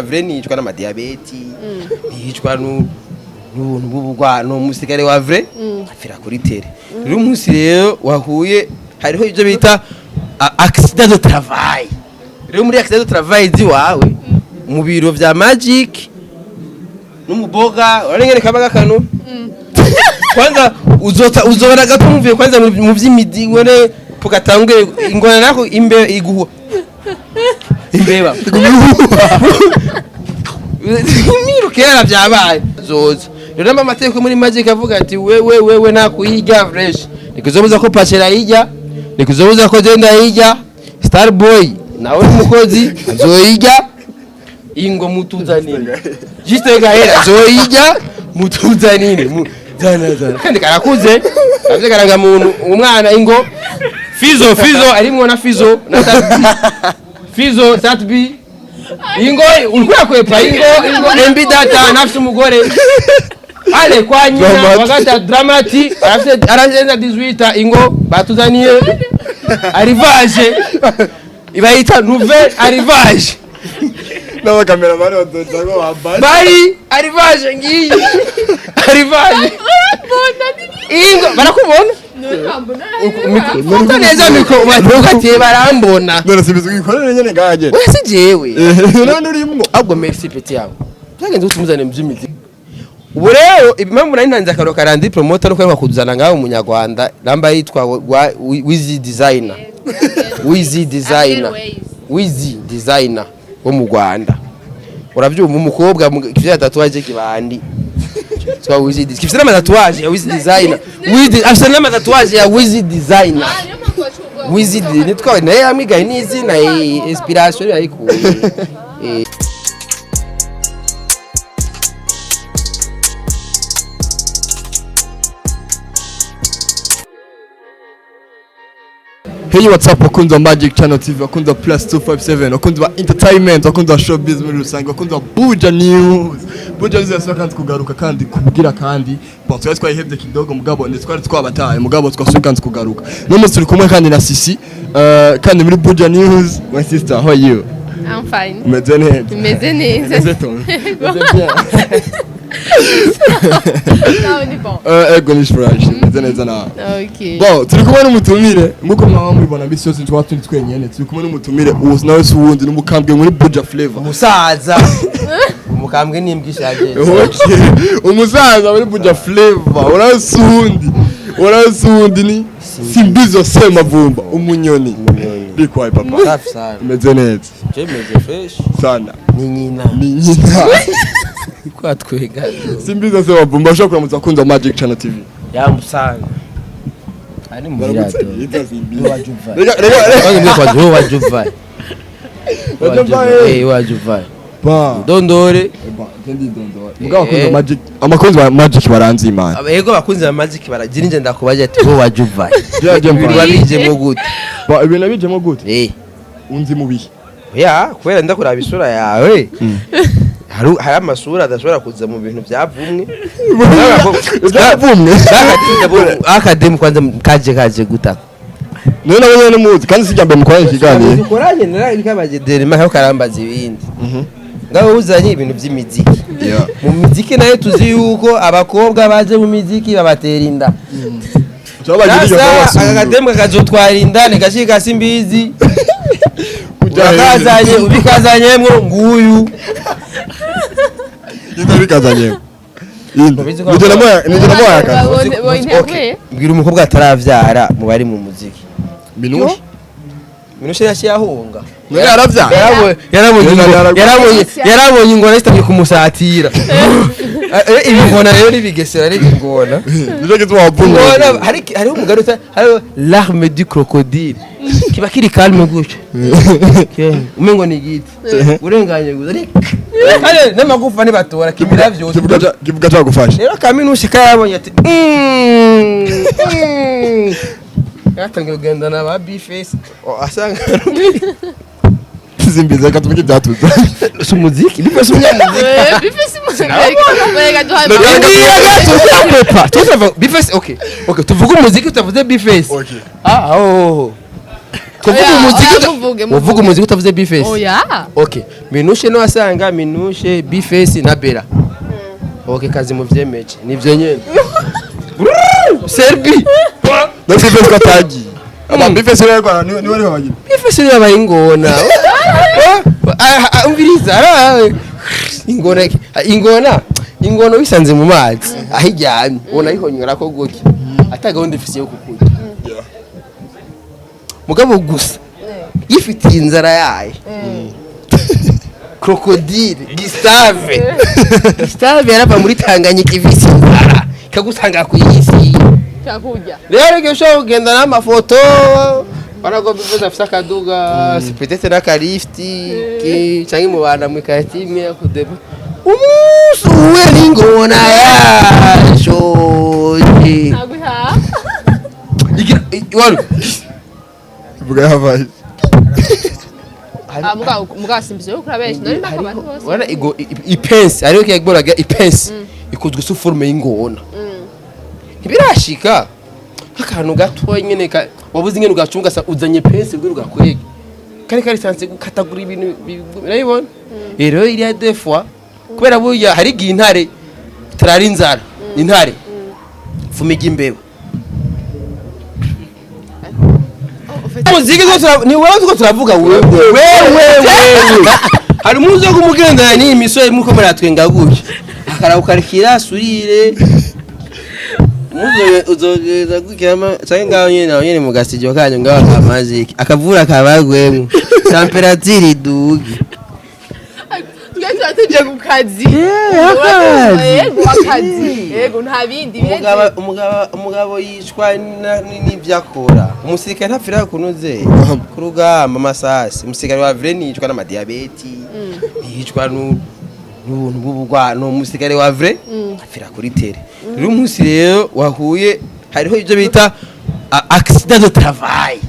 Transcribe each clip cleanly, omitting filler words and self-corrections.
Vrai, ntiyicwa n'amadiyabeti, ntiyicwa n'ubuntu bw'ubugwano. Umusirikare wa vrai apfira kuri terrain. Rero umunsi rero wahuye, hariho ibyo bita accident de travail. Rero muri accident de travail ziwawe mu biro vya Magic n'umuboga urarengere kaba gakano kwanza uzota uzobona gato muvuye kwanza mu vy'imidi wene pugatangwe ingona nako imbe iguha imbeba miru kera vyabaye zoza. Rero namba amategeko muri Magic avuga ati wewe wewe nakuyirya fresh, nikuzobuza ko Pachera yirya, nikuzobuza ko Jenda yirya, Starboy nawe umukozi azoyirya, ingo mutuzanire juste gahera azoyirya, mutuzanire zana zana kandi karakuze kavye karanga muntu umwana ingo Fizo Fizo arimwo na Fizo na Satbi Fizo Satbi ingo ulikuwa kwepa ingo ingo MB Data nafsi umugore ale kwa nyina. Dramati. Wakati Dramati arafise arazenza 18 ingo batuzaniye arrivage ibayita nouvelle arrivage. N'abakameramani bazoca ngo bambaye Bari arrivage ngiyi arrivage ingo barakubona. Fata neza mikro batuka barambona. None simbizi ikorere nyene ngaha nyene. Oya, si jewe. None urimwo. Ahubwo merci petit yawe byagenze gute umuzane mu by'imiziki? Ubu rero impamvu nari ntanze akaro karandi promoter nuko aheruka kuzana ngaho umunyarwanda namba yitwa Wizi Designer, Wizi Designer, Wizi Designer wo mu Rwanda, urabyumva, umukobwa kivya tatouage kibandi twa Wizi kifite n'amatatuwaje ya Wizi Designer. Wizi afite n'amatatuwaje ya Wizi Designer. Wizi nitwa naye yamwigaye n'izina, inspiration yayikuye. Hey, what's up bakunzi wa Magic Channel TV, bakunzi wa Plus 257, bakunzi ba entertainment, bakunzi ba showbiz muri rusange, bakunzi ba Buja News. Buja News yasaba kandi kugaruka kandi kubwira kandi bon twari twayihevye kidogo mugabo ntitwari twabataye mugabo twasubiye kandi kugaruka. No munsi turi kumwe kandi na Sisi kandi muri Buja News. My sister, how are you? I'm fine. Umeze neza? Meze neza. Umeze ton. Umeze bien. Nawe ni bon. Ego ni fresh, umeze neza nawe. Okay. Bon, turi kumwe n'umutumire nk'uko mwaba mubibona misi yose twaba turi twenyene, turi kumwe n'umutumire uwo nawe si uwundi n'umukambwe muri Buja Flavor. Umusaza umukambwe n'imbwa ishaje. Okay. Umusaza muri Buja Flavor urazi uwundi, urazi uwundi ni Simbizo Semavumba umunyoni. Umunyoni. Bikwaye papa? Safi sana. Umeze neza? Jemeze fresh. Sana. Ni nyina. Ni nyina. Kwatwega. Simbizo Semavumba, ushobora kuramutsa abakunzi ba Magic Channel TV. Yamusanga ari mu Baramutse birato. yita Simbizo. Wajuva. Rega rega. Kwanza wajuva. Wajuva. Eh, wajuva. Ba. Dondore. Ba, ndi dondore. Mugabo abakunzi ba Magic, abakunzi ba Magic baranzi Imana. Yego, abakunzi ba Magic baragira inje ndakubaje ati bo wajuva. Byaje Ibintu mva. babijemo gute? Ba, ibintu nabijemo gute? Eh. Unzi mu bihe. Ya, kubera ndakuraba isura yawe. Hari amasura adashobora kuza mu bintu byavumwe. Byavumwe. Akademu kwanza kaje kaje gutaka. None nabo nyene muzi kandi sijya mbere mukoranye ikiganiro. Dukoranye narikabaje derema aho karambaza ibindi. Ngaho uzanye ibintu by'imiziki. Yeah. Mu miziki nayo tuzi yuko abakobwa baje mu miziki babatera inda. Cyabagira Sasa aka kademu kakazotwara inda nikashika simbizi. Urakazanye ubikazanyemwo nguyu. Inda bikazanye. Inda. Mubizi ko Nije namoya, nije namoya akazi. Bo Okay. Mbwira umukobwa ataravyara mu bari mu muziki. Minushe. Minushe yaciye ahunga. None yaravyara. Yarabonye yarabonye yarabonye ingona zitangiye kumusatira. Ibingona rero n'ibigesera ari ingona. Nije gituma wavumwe. Ingona hari hariho umugari uta hariho l'arme du crocodile. Kiba kiri calme gutyo. Umengo ni igiti. Urenganye gusa. Kandi n'amagufa ntibatora kimira vyose. Kivuga kivuga cyagufasha. Rero kaminushi kayabonye ati yatangiye kugendana ba B-Face asanga Simbizo reka tuvuge ibyatuza. Si umuziki, B-Face umunyamuziki. Bifise Tuzapepa tuzavuga B-Face. Okay, okay, tuvuge umuziki utavuze B-Face. Okay. Ah, oh. Tuvuga Oya, umuziki. Oya, muvuge, muvuge. Uvuga umuziki utavuze B-Face? Oya. Okay, Minushe no asanga Minushe, B-Face na Bera. Okay, kazi muvyemeje nivyo nyene. Serbi. Na B-Face ko atagiye, aba B-Face rero rwara niwe niwe bagira. B-Face niyo yabaye ingona. Umviriza, ingona ingona ingona wisanze mu mazi aho iryamye, ubona ayihonyora ko gutya ata gahunda ifise yo kukurya. Mugabo gusa yifitiye inzara yayo. Crocodile Gustave, Gustave yarava muri Tanganyika ifise inzara, ikagusanga ku isi. Cyakurya. Rero igihe ushobora kugenda n'amafoto barago bivuze afise akaduga, c'est peut-être n'akalifti canke mubana mu quartier imwe ya kudeba, umunsi uhuye n'ingona yashoje Ntabwo ihaha. Igira waru. Vuga yabaye. Ah, mugabo mugabo simbizo yo kurabesha nari mpaka abantu bose. Wana igo ipensi ariyo kiyagoraga, ipensi ikozwe sous forme y'ingona. Ntibirashika nk'akantu gatoya nyene wabuze ingene ugacunga, sa uzanye pince bwira ugakwega kari kari sanse gukatagura ibintu urabibona. Rero iriya des fois kubera burya hari igihe intare itarara inzara, intare fumiga imbeba. Muziki zo ni wewe tuko turavuga, wewe wewe wewe. Hari umunsi wo kumugendana n'iyi misore muko muratwenga gutya, akaraukarikira surire muzo uzogeza gutya canke ngaho nyene, naho nyene mu gasitidiyo kanyu ngaho ka magic, akavura kabagwemwo, temperature iduge. Twe tuba tuje ku kazi. Akazi. Yego, akazi, yego, nta bindi birenze. Umugabo yicwa n'ibyo akora. Umusirikare ntapfira kunoze ku rugamba amasasi. Umusirikare wa vrai ntiyicwa n'amadiyabeti, ntiyicwa n'ubuntu bw'ubugwano. Umusirikare wa vrai apfira kuri terrain. Rero umunsi rero wahuye, hariho ibyo bita accident de travail.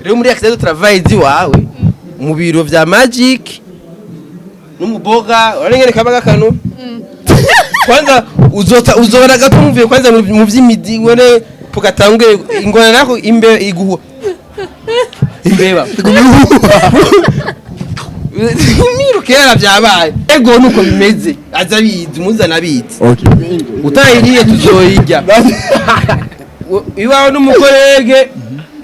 Rero muri accident de travail ziwawe mu biro vya magic n'umuboga urarengene kaba gakano kwanza uzota uzobona gato muvuye kwanza mu vy'imidi wene pugatangwe ingona nako imbe iguha imbeba miruke vyabaye. Ego, nuko bimeze, aza bizi muzana bizi. Okay. Utayiriye tuzoyirya iwawe n'umukorege,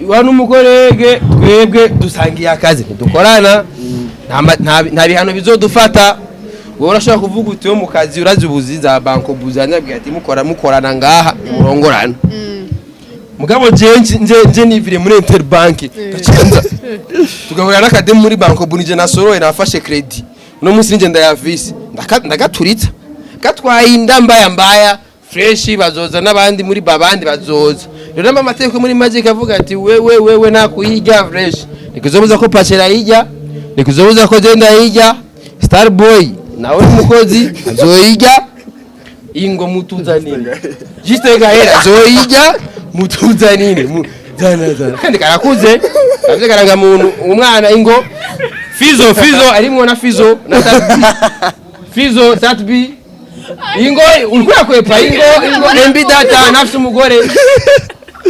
iwawe n'umukorege. Twebwe dusangiye akazi, ntidukorana, nta bihano bizodufata. Wowe urashobora kuvuga uti wo mu kazi urazi ubuzi za banko buzanya ati mukora mukorana ngaha murongorana. Mugabo je nje nivire muri Interbank, gacenza tugahurira n'akademu muri banko bunije, nasoroye nafashe credit uno munsi ninje ndayavise, ndagaturitsa gatwaye inda mbaya mbaya fresh. Bazoza n'abandi muri babandi bazoza. Rero namba amategeko muri magic avuga ati wewe wewe nta kuyirya fresh, nikuzobuza ko pacera yijya, nikuzobuza ko jenda yijya. Starboy nawe n'umukozi azoyijya. Ingo mutuzanire juste gahera azoyijya, mutuzanire zana zana kandi karakuze kavye karanga muntu umwana. Ingo Fizo, Fizo arimwo na Fizo na Satbi, Fizo Satbi. Ingo ulikuwa kwepa ingo ingo MB Data nafsi umugore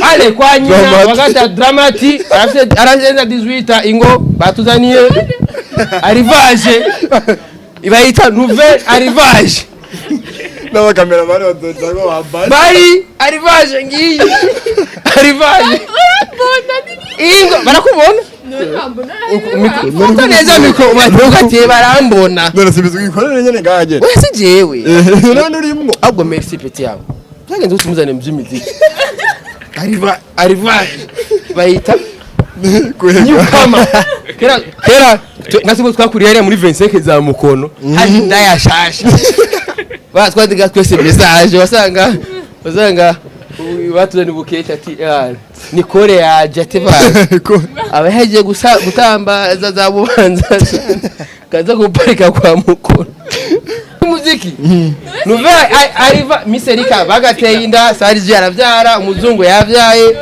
ale kwa nyina. Dramati. Wakati Dramati arafise arasenza 18. Ingo batuzaniye arrivage, ibayita nouvelle arrivage. N'abakameramani badoda ngo bambaye. Bari arrivage ngiyi arrivage. Ingo barakubona. Fata neza micro bati barambona. None si bizwi ikorere nyene ngaha nyene. Oya, si jewe. None urimwo. Ahubwo merci petit yawe byagenze gute umuzane mu by'imiziki? Arrivage bayita Kwega. Newcomer. Kera kera natwe twakuriye hariya muri 25 za Mukono, hari ndayashasha ba twandika twese message, wasanga batuzana ubukete ati: "Ah, Nikore yaje," ati ba aba yagiye gusa gutamba za bubanza kaza guparika kwa Mukoro. Umuziki nouvelle arriva miserika bagateye inda, Sariji aravyara, umuzungu yavyaye,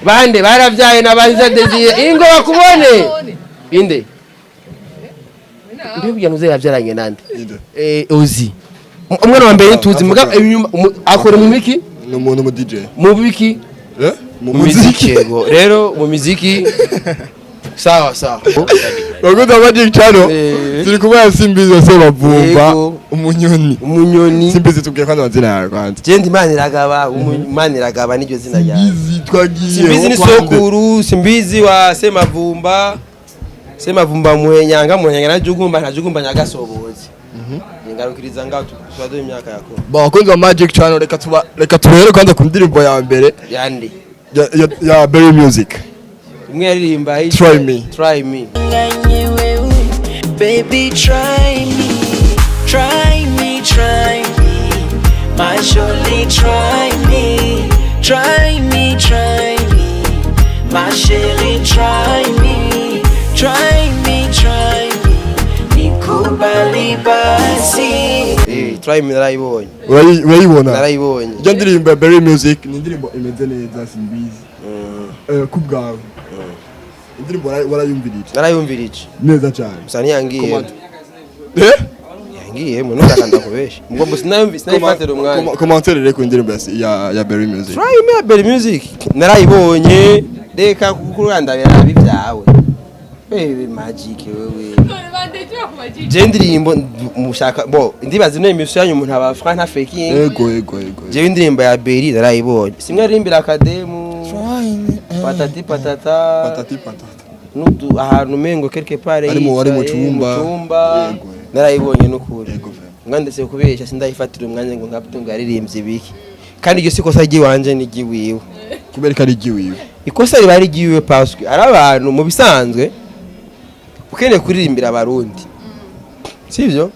bande baravyaye n'abanza Desire. Ingo bakubone inde mbega nuze yavyaranye nande? Inde? Ozi umwana wa mbere tuzi muga inyuma akora mu miki. Ni umuntu mu DJ. Mu biki? Eh? Mu muziki. Yego, rero mu muziki. Sawa sawa. Bakunzi ba Magic Channel, turi kumwe na Simbizi wase bavumba. Yego. Umunyoni. Umunyoni. Simbizi, tubwire kwanza amazina yawe kwanza. Je ndi Maniragaba, Maniragaba niryo zina ryanjye. Simbizi, twagiye. Simbizi ni wo kwande. sokuru, Simbizi wa Semavumba. Semavumba Muhenyanga, Muhenyanga na Jugumba, na Jugumba Nyagasobozi. Ngarukiriza ngaho tubaze imyaka yako. Ba bakunzi ba Magic Channel, reka tuhere kwanza ku ndirimbo ya mbere Yandi. ya Berry Music. Imwe yaririmba hii. Try Me. Try Me. Baby, try me, try me, try me. My surely try me, try me, try me. My chérie, try me, try me, try me. Nikubali basi. Try Me narayibonye. Urayibona? Narayibonye. Iyo ndirimbo ya Berry Music ni indirimbo imeze neza, Simbizi. Ku bwawe, indirimbo warayumvirije? Narayumvirije. Neza cyane. Gusa ntiyangiye. Eh? Yangiye mu nturakanda kubesha. Ubwo mbese sinayumvise, sinayifatira umwanya. Commentaire rero ku ndirimbo ya Berry Music. Try Me ya Berry Music. Narayibonye. Reka kukurandabira nabi byawe. Baby Magic wewe. Je ndirimbo mushaka bo ndibaza ino emission yanyu umuntu aba frank nta faking. Ego. Jewe indirimbo ya Berry narayibonye. Simwe aririmbira akademu. Patati patata. Patati patata. Nutu ahantu mengo quelque part Ari mu yicaye, cumba. mu cumba. Yego. Narayibonye n'ukuri. Yego vraiment. Nga ndetse kubesha sindayifatira umwanya ngo nkabutunga yaririmbye ibiki. Kandi iryo si ikosa ry'iwanje, ni ry'iwiwe. Kubera ko ari iry'iwiwe? Ikosa riba ari ry'iwiwe parce que ari abantu mu bisanzwe ukeneye kuririmbira abarundi, sivyo?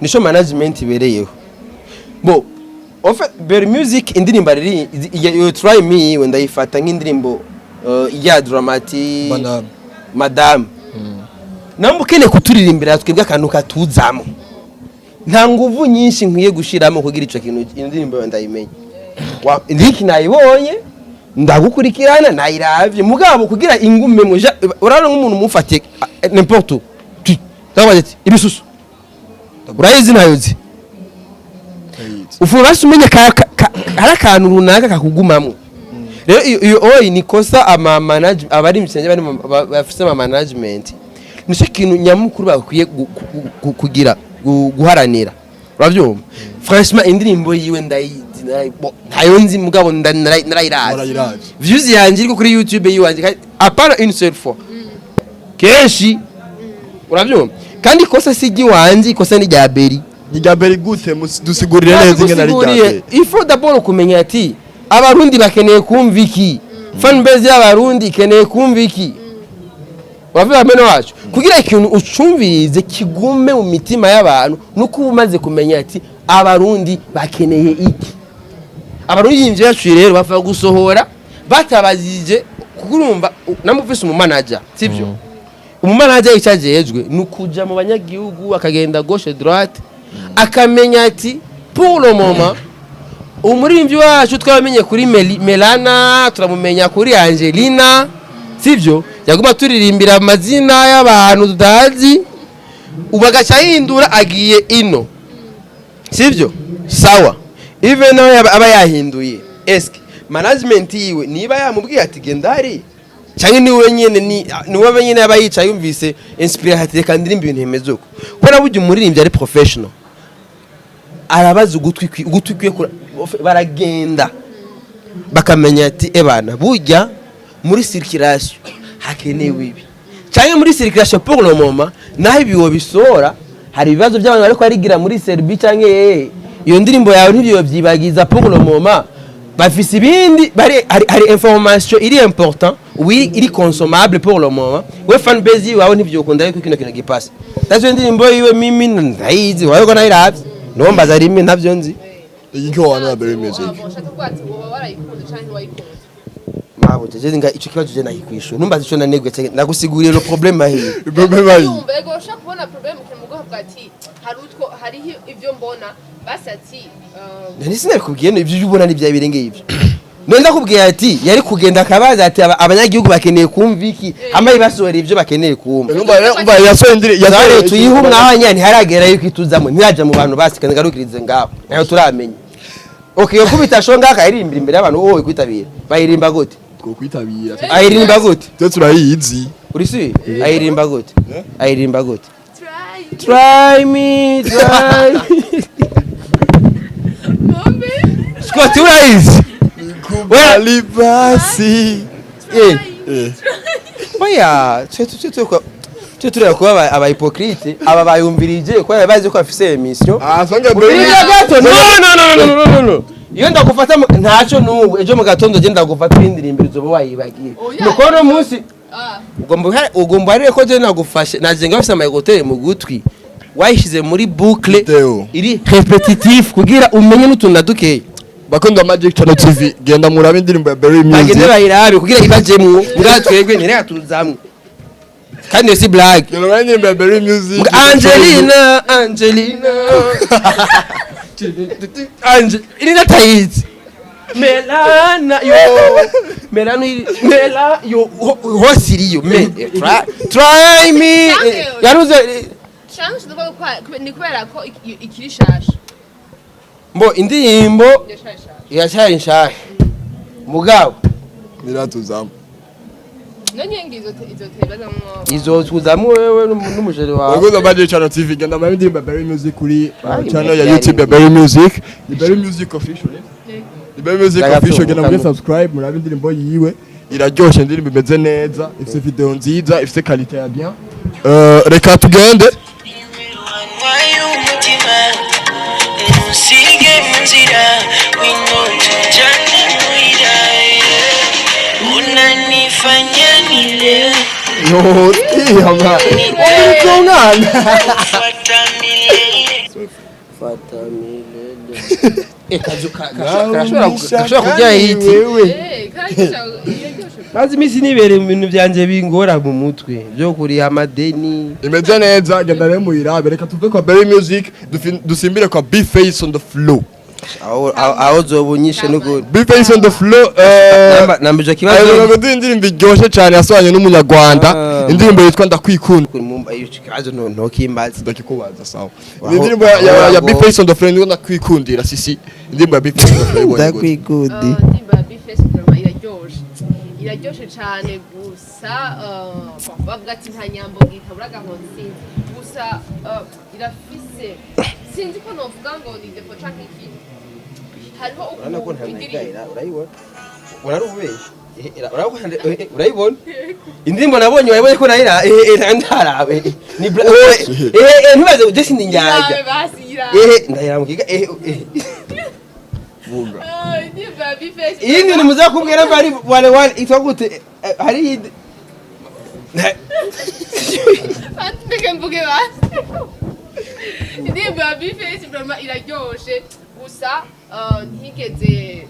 Nico management ibereyeho. Bo en fait Berry Music indirimbo ari iyo Try Me yiwe ndayifata nk'indirimbo ya Dramati. Madame. Madame namba ukeneye kuturirimbira twebwe akantu katuzamo, nta nguvu nyinshi nkwiye gushiramo kugira ico kintu indirimbo yawe ndayimenye. Link nayibonye, ndagukurikirana, nayiravye, mugabo kugira ingume muja urabona nk'umuntu mufatiye n'importe où tu ndabaza ati ibisusu urayizi ntayozi, ufu basi umenye hari akantu runaka kakugumamwo. Rero iyo oyi ni kosa ama manage abari mu bari bafise ama management, nicyo kintu nyamukuru bakwiye kugira guharanira, uravyumva? Franchement indirimbo yiwe ndayizi, bo, ntayo nzi mugabo narayirazi. Warayirazi. Views yanje iriko kuri YouTube yiwanje kandi à part une seule fois kenshi, uravyumva? Kandi ikosa si iry'iwanje, ikosa ni rya Berry. Ni rya Berry gute? Dusigurire neza ingene ari rya Berry. Il faut d'abord kumenya ati abarundi bakeneye kumva iki, fan base y'abarundi ikeneye kumva iki, uravuga mene wacu, kugira ikintu ucumvirize kigume mu mitima y'abantu nuko uba umaze kumenya ati abarundi bakeneye iki. Abarundi bacu rero bava gusohora batabazije, kuko urumva namufise umumanager, sibyo? Umumanager icyo ajejwe ni ukuja mu banyagihugu, akagenda gauche droite, akamenya ati pour le moment umuririmbyi wacu twamenye kuri Melana, turamumenya kuri Angelina, sibyo? Yaguma turirimbira amazina y'abantu tutazi, ubu agaca ahindura agiye ino, sibyo? Sawa, even nawe aba yahinduye, eske management yiwe niba yamubwiye ati genda hari, cyangwa ni we nyene, ni we nyene aba yicaye yumvise inspiration ati reka ndirimbe ibintu bimeze uko? Kubera burya umuririmbyi ari professional arabaza ugutwi ugutwi kwiye baragenda bakamenya ati ebana burya muri circulation hakenewe ibi, cyangwa muri circulation pour le moment naho ibiwo bisohora hari ibibazo by'abantu bariko barigira muri Serbie, cyangwa iyo ndirimbo yawe ntibyo byibagiza pour le moment bafise ibindi bari hari information iri important oui iri consommable pour le moment. We fan base wawe ntivyokunda yuko kino kintu gipasa. Ndazo indirimbo yiwe mimi ndayizi, wawe ko nayiravye nombaza rimwe ntavyo nzi. Iyi nko wana Berry Music. Ushaka kuvuga ati woba warayikunze canke ntiwayikunze? Mabo jeje nga ico kibazo je nahikwishura ntumbaze ico nanegwe cyane, nagusiguriye le problème ahiye. Problème ayi. Urumva, ego ushaka kubona problème mu bwoko bwa ati hari utwo hariho ivyo mbona basi ati Nari sinabikubwiye no ibyo ubona ni bya birengeye ibyo. None ndakubwiye ati yari kugenda akabaza ati abanyagihugu bakeneye kumva iki, hama ibasohora ibyo bakeneye kumva. Umva rero, umva yasohoye indiri Yasohoye tuyihe umwanya, ntiharagera yuko ituzamo, ntiraja mu bantu basi ngarukirize ngaho nayo turamenya. Okay, yo kubita show ngaho akayirimbira imbere y'abantu, wowe kwitabira bayirimba gute? Twokwitabira. Ayiririmba gute? Twe turayizi. Uri si ayiririmba gute? Eh? Ayiririmba gute? Try. Try me, try me. Bombe. Scott, urayizi? Kubali basi. Eh. Eh. Oya, twe tureba kuba aba hypocrite, aba bayumvirije kubera bazi ko afise émission. Ah, songa. Urira gato. No, no, no, no, no, no, no. Iyo ndagufata ntaco nubu ejo mu gatondo je ndagufata ibindirimbo uzoba wayibagiye. Oya. Nuko no munsi Ah. Ugomba ariko ko je nagufashe naje ngafise ama écouteurs mu gutwi, wayishize muri boucle Video. iri répétitif kugira umenye n'utuntu na dukeya. Bakondo Magic Channel TV, genda murabe indirimbo ya Berry Music. Bagende bayirabe kugira ibajemwo, mbwa twebwe ntireka kandi iyo si blague. Genda murabe indirimbo ya Berry Music. Mbwa Angelina, Angelina, Angelina tayizi, Melana yo, Melana Mela yo, hose iriyo me try, try me. Yaruze. Canke tuvuga ko ni kubera ko ikiri shasha. Mbo indirimbo Irashasha shasha. Iracyari nshasha mugabo. Niratuzamo. None ngi izotebazamwo. Izotuzamwo wewe n'umujeri wawe. Bakondo Magic Channel TV, genda murabe indirimbo ya Berry Music kuri Ay, channel ya Berry YouTube ya Berry Music. Ni Berry Music Official, eh? Ni Berry Music Ndagatunga, Official, genda muri kanu. subscribe murabe indirimbo yiwe. Iraryoshe, indirimbo imeze neza, ifise video nziza, ifise qualité ya bien. Reka tugende. Wantwaye umutima, ntusige mu nzira, wino tujyane muhira. Unanifanya nilewe. Yo, tiyama. Umwana. Fata milele. Fata milele. Kazu karashobora kurya hiti. Wewe. Eh, kandi iraryoshe. Maze iminsi nibereye mu bintu byanje bingora mu mutwe byo kuriha amadeni. Imeze neza, genda rero muyirabe. Reka tuve kwa Berry Music, dusimbire kwa B-Face on the floor. Aho zobunyishe n'ukuri. B-Face on the floor. Nambije Ayo kibazo. ngo indirimbo iryoshye cyane yasohanye n'umunyarwanda. Ah. Indirimbo yitwa Ndakwikunda. Mumba iyo kibazo ntukimbaze. Ndakikubaza, sawa. Aho- Ni indirimbo ya aho- B-Face on the floor, niyo Ndakwikundira sisi. Indirimbo ya B-Face on the floor ibonye gute? Ndakwikundi. Indirimbo ya B-Face vraiment iraryoshe. Iraryoshe cyane gusa bon, bavuga ati nta nyambo itabura agahonzi, sinzi. Gusa irafise, sinzi ko novuga ngo ni défaut canke iki. Hariho Urabona ko ukuntu nta indirimbo urayibona, urarubeshya, urabona, urayibona indirimbo nabonye, wayibonye ko nayira ndarabe ni ntibaze uje sindi njyajya. Irabe basi, irabe. Ndayiramukiga. Vuga. Ah, indirimbo ya B-Face. Iyi ni muzakubwira ko ari wale wale itwa gute? Hari iyindi. Ndeke mvuge basi. Indirimbo ya B-Face vraiment iraryoshe gusa ntigeze,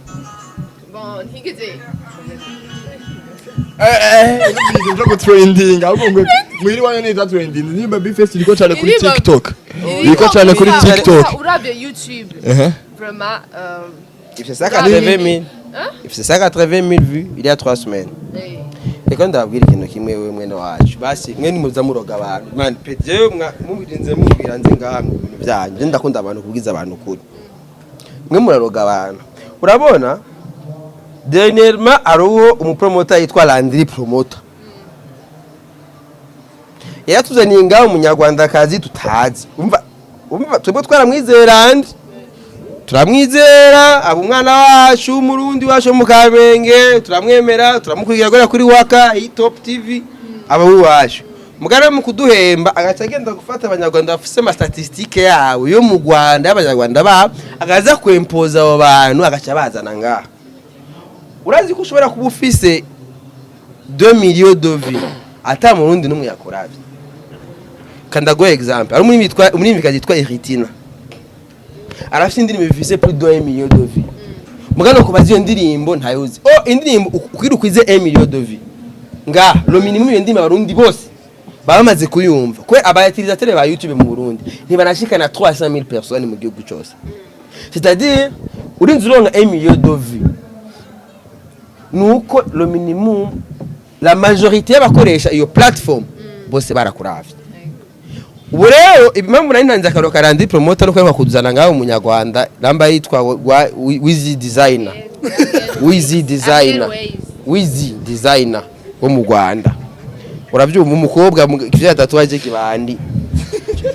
bon, ntigeze. Ibintu byo gutrending, ahubwo ngo muhiri wanyu neza trending. Indirimbo ya B-Face iriko cyane kuri TikTok. Iriko cyane kuri TikTok. Uravye YouTube, Ehe. vraiment Ifite 180 000. Ifite 180 000 vues il y a 3 semaines. Reka ndababwira ikintu kimwe, wewe mwene wacu, basi mwe nimuza muroga abantu man pe, jewe mubirinze mubwira nze ngaha mu bintu byanyu, je ndakunda abantu kubwiza abantu ukuri. Mwe muraroga abantu. Urabona dernièrement hari uwo umupromota yitwa Landry Promoter yaratuzaniye ngaho, umunyarwandakazi tutazi. Umva, umva, twebwe twaramwizera andi turamwizera, aba umwana wacu w'umurundi wacu wo mu Kamenge, turamwemera, turamukurikira guhera kuri Waka Top TV, aba w'iwacu. Mugara mu kuduhemba agaca agenda gufata abanyarwanda bafise ama statistiques yabo yo mu Rwanda y'abanyarwanda babo, akaza kwempoza abo bantu, agaca bazana ngaha. Urazi ko ushobora kuba ufise 2 millions de vues ata murundi n'umwe yakoravye? Kandaguha exemple, hari umuririmbyikazi yitwa Eritina, arafite indirimbo ifise plus de 1 million de vues. Mugano kubaza iyo ndirimbo ntayozi. Oh, indirimbo ukwira ukwize 1 million de vues nga le minimum, iyo ndirimbo abarundi bose baba bamaze kuyumva, kwe aba utilisateurs ba YouTube mu Burundi ntibanashikana 300 000 personnes mu gihugu cyose. C'est-à-dire urinze uronka 1 million de vues nuko le minimum la majorité y'abakoresha iyo platform bose barakuravye. Ubu rero impamvu nari ntanze akaro ka Landry Promoter nuko aheruka kuzana ngaho umunyarwanda namba yitwa Wizi Designer, Wizi Designer. Wiz Designer wo mu Rwanda. Uravyumva, umukobwa kivya tatouage kibandi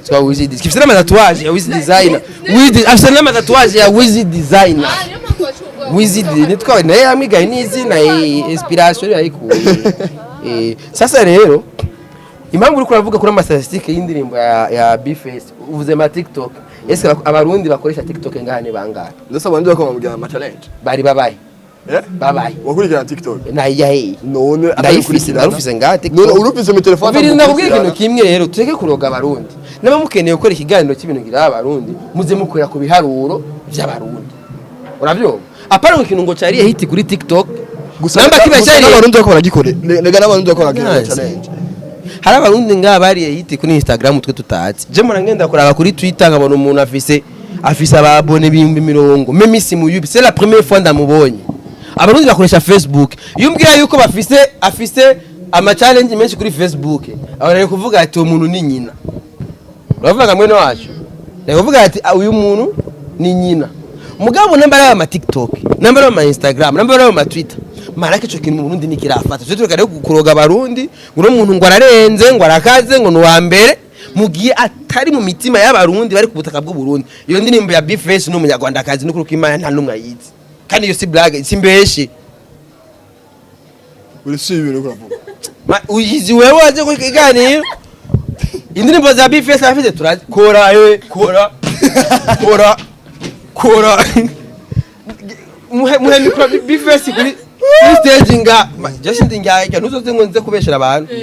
twa Wiz, kifite n'ama tatouage ya Wiz Designer. Wiz afite n'ama tatouage ya Wiz Designer. Ah, niyo mpamvu wacuye ubwoba. Wiz nitwa naye yamwigaye n'izina, inspiration yayikuye. Sasa rero impamvu uriko uravuga kuri ama statistique y'indirimbo ya B-Face, uvuze ma TikTok, ese abarundi bakoresha TikTok ngaha ni bangahe? Ndetse abandi bako bamubwira ama challenge. Bari babaye Eh? Babaye. Wakurikirana TikTok? Nayiya heyi? None Ndayifise, ndarufise ngaha TikTok. None urufise mu telefone? Ubiri, ndakubwira ikintu kimwe rero, tureke kuroga abarundi. Niba mukeneye gukora ikiganiro cy'ibintu ngira abarundi, muze mukorera ku biharuro by'abarundi. Urabyumva, apana ngo ikintu ngo cariye hit kuri TikTok Gusa namba kiba gusa cyariye n'abarundi bako baragikore. Rega n'abarundi bako baragira Yes. challenge. Hari abarundi ngaha bariye hit kuri Instagram twe tutazi. Je murangenda kuraba kuri Twitter nkabona umuntu afise aba abonnés 40,000, même si muyubi, c'est la première fois ndamubonye. Abarundi bakoresha Facebook, iyo umbwira yuko bafise afise ama challenge menshi kuri Facebook, aba kuvuga ati uwo muntu ni nyina. Uravuga mwene wacu, ni kuvuga ati: "Ah, uyu muntu ni nyina." Mugabo namba ari ama TikTok, namba ari ama Instagram, namba ari ama Twitter, marake ico kintu mu Burundi nikirafata. Twe tureka rero kuroga abarundi ngo uno muntu ngo ararenze, ngo arakaze, ngo ni uwa mbere, mugiye atari mu mitima y'abarundi bari ku butaka bw'u Burundi. Iyo ndirimbo ya B-Face n'umunyarwandakazi, n'ukuri ko Imana nta n'umwe ayizi. Kandi iyo si blague, si mbeshi. Uri si ibintu uriko uravuga. Uyizi wewe waje ku kiganiro? Indirimbo za B-Face afite turakora, kora kora kora, muhe muhe micro B-Face kuri stage nga just ndi njya ntuzoze ngo nze kubeshera abantu.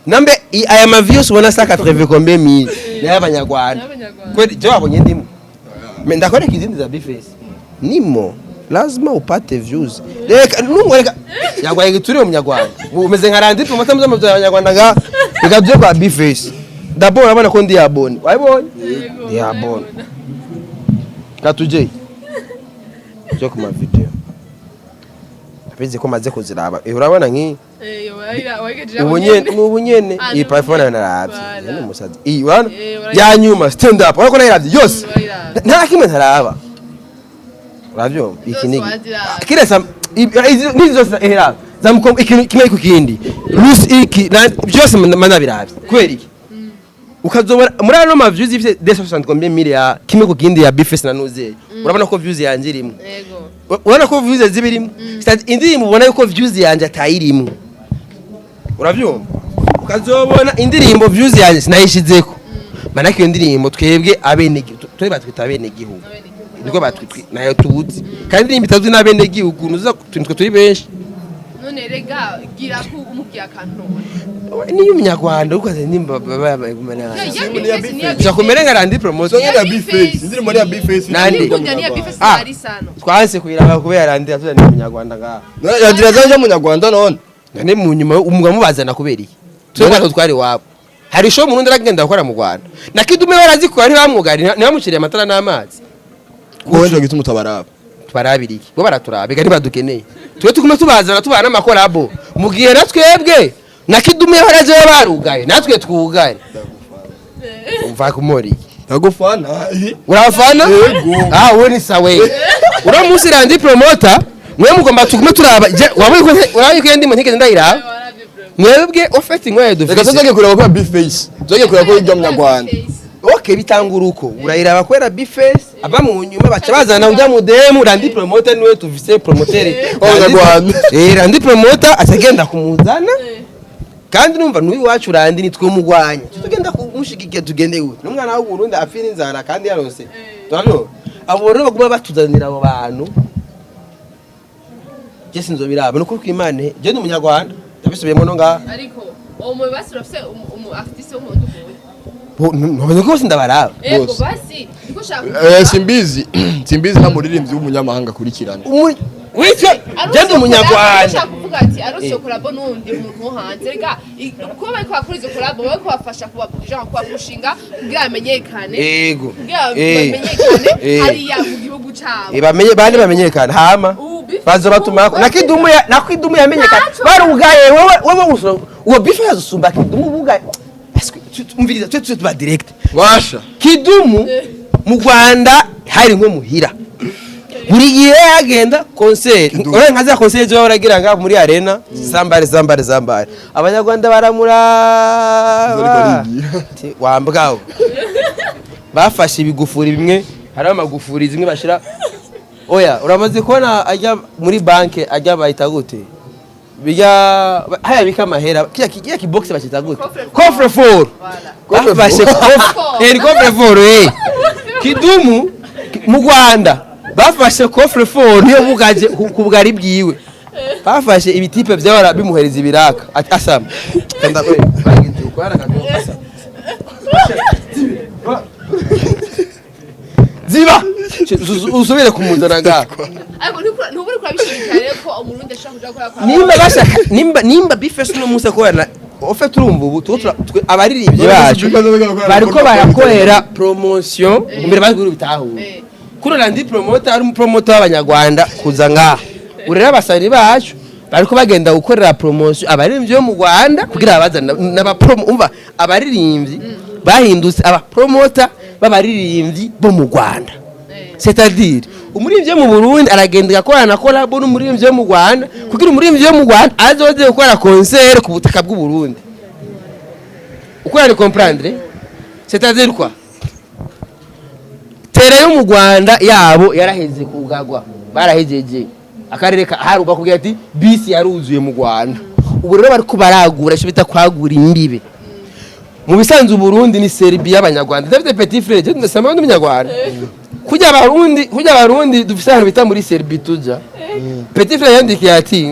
Nambe aya ma views ubona 180 combien mille ni ay'abanyarwanda. N'abanyarwanda. Kweli je wabonye ndimo. Me ndakwereka izindi za B-Face, nimo lazima upate views. Reka nungwereka yagwaye gituriye umunyarwanda umeze nka Randi Promoter muzo abanyarwanda nga reka tuje kwa B-Face. D'abord urabona ko ndi yabone, wabonye ndi yabone. Katuje cyo kuma video, abizi ko maze kuziraba. Urabona nki ubu nyene, ubu nyene Ah, iyi n'ubu platform nyene. naravye. Voilà. Ni umusazi iyi, urabona Urayiraba. ya nyuma stand up, urabona ko nayiravye yose. Urayiraba. Nta kimwe ntaraba, uravyumva iki Zose ni waziraba. kiresa nizi zose era zamukom ikintu kimwe ku kindi rusi iki byose manabiravye. Kubera iki ukazobona muri ano ma views ifite 260 combien mille ya kimwe ku kindi ya B-Face na Nuzeye, urabona ko views yanje irimo. Yego. Urabona ko views zibirimo. C'est indirimbo ubona yuko views yanje atayirimo, uravyumva? Ukazobona indirimbo views yanje sinayishizeko, manake iyo ndirimbo twebwe abene twe batwita abene gihugu niko batwitwi nayo tuzi, kandi indirimbo itazwi n'abene gihugu nuza twe turi benshi. None rega gira ko umubwiye akantu. Niyo umunyarwanda ukoze nimba gusa kumere nka Randi Promotion. Songa ya B-Face, indirimbo ni ya B-Face. Nande? Niya B-Face. Ah. Ari sano. Twanse kuyiraba kubera Randi atuzaniye umunyarwanda ngaha. Yagira zaje munyarwanda none. None mu nyuma umugabo mubazana kubera iki? Twebwe natwe twari iwabo, hari show Murundi aragenda gukora mu Rwanda na Kidume barazikora, ntibamwugari, ntibamuciriye amatara n'amazi. Wowe njo gituma utabaraba. Tbarabira iki? Bo baraturaba ega ntibadukeneye. Twe tugume tubazana tubana n'ama collabo, mu gihe na twebwe na Kidume baraje barugaye, natwe twugaye. Umva kumori iki? Ndagufana. Urabafana? Yego. Ah, uwo ni sawe. Uriya munsi Randi Promoter, mwe mugomba tugume turaba. Wabonye ko urabonye ko ndimo ntigeze ndayiraba mwebwe ofeti nkwaye Reka dufise. tuzoge kureba ko ya B-Face. Tuzoge kureba ko ijya munyarwanda. Okay, bitangura uko urayiraba kubera B-Face aba mu nyuma baca bazana ujya mudemu Randi Promoter, niwe tuvise promoter W'abanyarwanda. Randi Promoter acagenda kumuzana, kandi numva n'uyu wacu Randi nitwe mugwanya, tugenda kumushigikiya, tugende gute n'umwana w'u Burundi afira inzara kandi yarose? Turabona abo rero baguma batuzanira abo bantu, je sinzobiraba nuko kwimane je ndi umunyarwanda, ndabisubiyemo no ngaha. Ariko uwo mu basi urafise umu artiste w'umuntu ukuye. Ntumenye ko bose ndabaraba. Ego. Bose. Basi niko shaka. Simbizi. Simbizi nta muririmbyi w'umunyamahanga akurikirana. Witwe je ndi umunyarwanda. Ushaka kuvuga ati arose iyo collabo n'undi muntu wo hanze, rega kuba bariko bakora izo collabo, bariko bafasha kuba genre kubapushinga kugira bamenyekane, Ego. kugira bamenyekane hariya mu gihugu cabo. Bamenye bandi bamenyekana hama Ubu Big bazo batumako na Kidumu ya na Kidumu yamenyekana Ntaco. barugaye. Wewe uwo bife yazusumba Kidumu bugaye. Parce que umviriza, twe tuba direct. Washa. Kidumu mu Rwanda hari nko muhira. Buri gihe yagenda concert, ure nka za concert zo baragira nga muri arena, zambare zambare zambare, abanyarwanda baramuraba. Ati, wambwawe bafashe ibigufuri bimwe, hariho amagufuri zimwe bashira. Oya, uramaze kubona ajya muri banke, ajya bahita gute, bijya haya bika amahera, kiya kibox bakita gute? Coffre fort. Bafashe coffre, ni coffre fort. Kidumu mu Rwanda bafashe coffre fort niyo bugaje ku bugari bwiwe, bafashe ibitipe byahora bimuhereza ibiraka. Ati, asama kanda kwe bagize ukwara asama ziba usubire kumuzana ngaha. Ariko ntuburi kurabishimikira rero ko umurundi ashobora kuja gukora kwa Nimba bashaka, nimba Bface uno munsi akorana ofe, turumva ubu abaririmbyi bacu bariko barakorera promotion mbere bari bitahura. Kuri Landi promoter ari umupromoter w'abanyarwanda kuza ngaha, urera abasari bacu bariko bagenda gukorera promotion abaririmbyi bo mu Rwanda kugira babazane n'abapromo. Umva, abaririmbyi bahindutse abapromoter b'abaririmbyi bo mu Rwanda. C'est-à-dire umuririmbyi wo mu Burundi aragenda agakorana na collabo n'umuririmbyi wo mu Rwanda kugira umuririmbyi wo mu Rwanda azoze gukora concert ku butaka bw'u Burundi. Uko ari comprendre, c'est-à-dire quoi, tere yo mu Rwanda yabo yaraheze kugagwa, barahejeje akarere ka hari bakubwira ati bisi yaruzuye mu Rwanda. Ubu rero bariko baragura icyo bita kwagura imbibe. Mu bisanzwe Burundi ni Serbia y'abanyarwanda. David petit frère, je ndasama ndi umunyarwanda, kujya abarundi dufise ahantu bita muri Serbia tuja. Petit frère yandikiye ati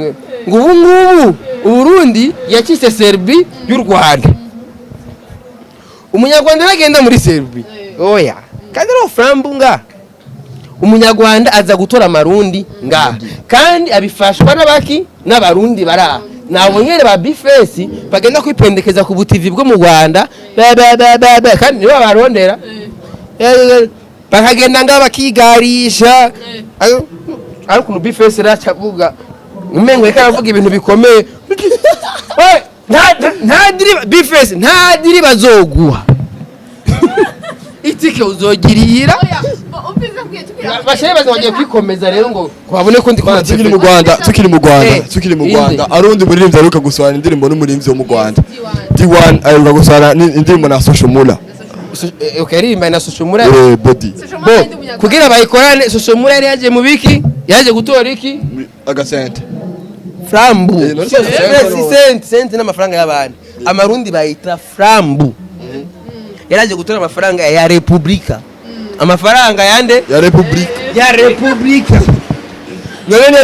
ngo ubu ngubu Uburundi yakise Serbia y'u Rwanda. Umunyarwanda aragenda muri Serbia, oya, kandi ari frambu nga umunyarwanda aza gutora amarundi ngaha, kandi abifashwa n'abaki n'abarundi baraha nabo nyene ba Bface bagenda kwipendekeza ku butivi bwo mu Rwanda ba ba ba ba ba, kandi nibo babarondera. Bakagenda ngaha bakigarisha. Ariko ukuntu Bface racavuga umengo reka aravuga ibintu bikomeye. Oye, nta deal Bface, nta deal bazoguha, itike uzogirira. Oya, umviriza mbwiye tukiri aho. Bashaye baza bagiye kwikomeza rero ngo babone ko ndi Bana, tukiri mu Rwanda, tukiri mu Rwanda, tukiri mu inde. Rwanda, arundi muririmbyi aheruka gusohora indirimbo n'umuririmbyi wo mu Rwanda. D1. D1 aheruka gusohora indirimbo na Social Mula. Okay, aririmba na Social Mula. Body. Social Bo Mula ndi umunyarwanda. Kugira bayikorane, Social Mula yari yaje mu biki, yaje gutora iki? Agasente. Frambu. None se Si senti senti n'amafaranga y'abantu, amarundi bayita frambu. Yaraje gutora amafaranga ya republika, amafaranga yande? Ya Republika. Ya republika.